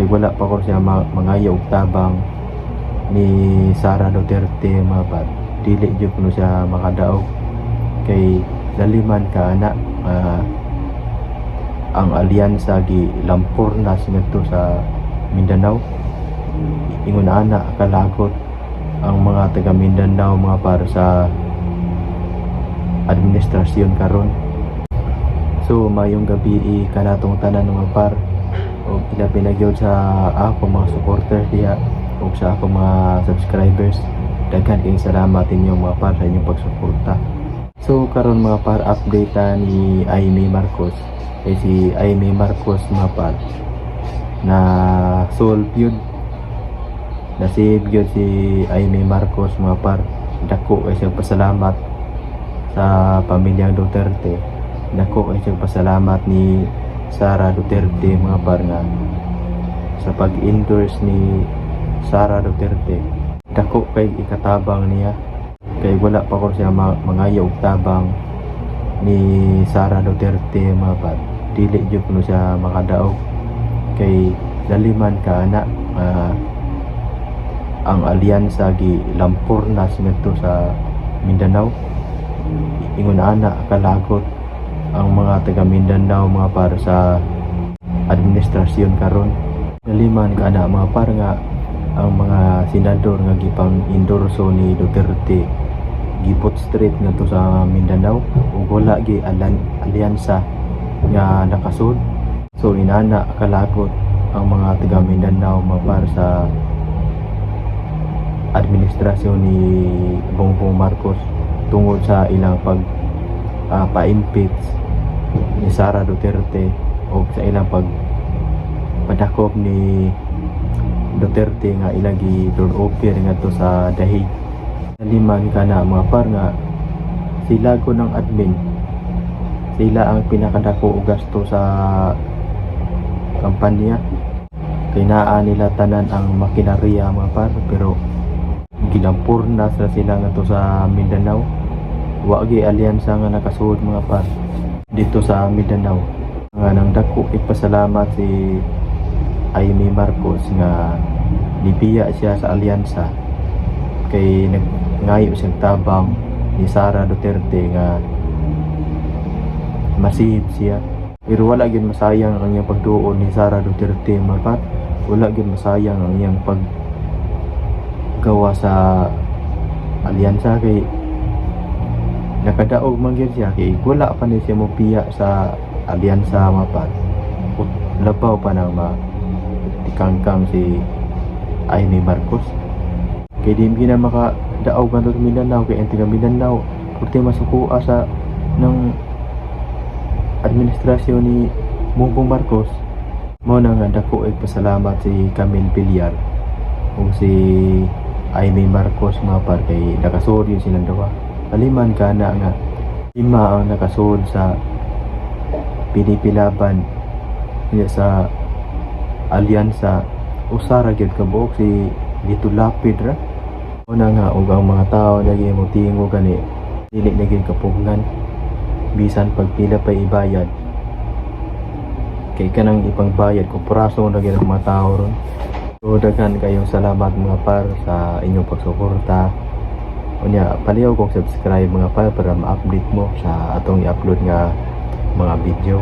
Kay wala pa ko siya mangayo og tabang ni Sara Duterte, mga par, dili jud kuno siya makadaog kay laliman ka ana ang alyansa gi lampurnas ngadto sa Mindanao. Ingon ana kalagot ang mga taga Mindanao, mga par, sa administrasyon karon. So mayong gabi kanatong tanan, mga par, ug ilabi na gyud sa ako mga supporter diha ug sa ako mga subscribers. Daghan kayong salamat ninyo, mga par, sa inyong pagsuporta. So karon, mga par, update ta ni Imee Marcos kay si Imee Marcos, mga par, na solve yun, na save yun si Imee Marcos, mga par. Dako kay siya pasalamat sa pamilyang Duterte. Dako kay siya pasalamat ni Sara Duterte, mga par, nga sa pag-endorse ni Sara Duterte, dako kay ikatabang niya kay wala pa ko siya mangayo og tabang ni Sara Duterte, mga par, dili jud kuno siya makadaog kay laliman ka ana ang alyansa gi lampurnas ngadto sa Mindanao. Ingon ana kalagot ang mga taga Mindanao, mga par, sa administrasyon karon. Laliman ka ana, mga par, nga ang mga senador nga gipang endorso ni Duterte giput straight ngadto sa Mindanao ug wala gi alyansa nga nakasud. So inana kalagot ang mga taga Mindanao, mga par, sa administrasyon ni Bongbong Marcos tungod sa ilang pag pa-impeach ni Sara Duterte o sa ilang pag padakop ni Duterte nga ilang gi turn over ngadto sa Dahig. Liman ka na, mga par, nga sila ko ng admin, sila ang pinakadako og gasto sa kampanya kay naa nila tanan ang makinarya, mga par, pero gilampurnas na sila ngadto sa Mindanao. Wa gi alyansa nga nakasuod, mga par, dito sa Mindanao. Nga nang dako ipasalamat si Imee Marcos nga nibiya siya sa alyansa kay nagngayo siyang tabang ni Sara Duterte nga masib siya. Pero wala gyud masayang ang iyang pagduon ni Sara Duterte, mga par. Wala gyud masayang ang iyang paggawa sa alyansa kay nakadaog man gyud siya kay wala pa ni siya mobiya sa alyansa, mga par. Labaw pa nang ma tikangkang si Imee Marcos kay di na makadaog ngadto sa Mindanao kay ang taga Mindanao purti masukua sa ng administrasyon ni Bongbong Marcos. Mao na nga dako ay pasalamat si Camille Villar ug si Imee Marcos, mga par, kay nakasuod yun silang duha. Aliman ka na nga lima ang nakasuod sa PDP Laban niya sa alyansa, usa ra gyud ka buok, si Lito Lapid ra. Una nga ug ang mga tao lagi mo tingo gani dili na gyud kapugnan bisan pagpila pa ibayad kay kanang ipangbayad ko praso na gyud ang mga tao ron. So daghan kayong salamat, mga par, sa inyong pagsuporta. Unya paliw kong subscribe, mga par, para ma-update mo sa atong i-upload nga mga video.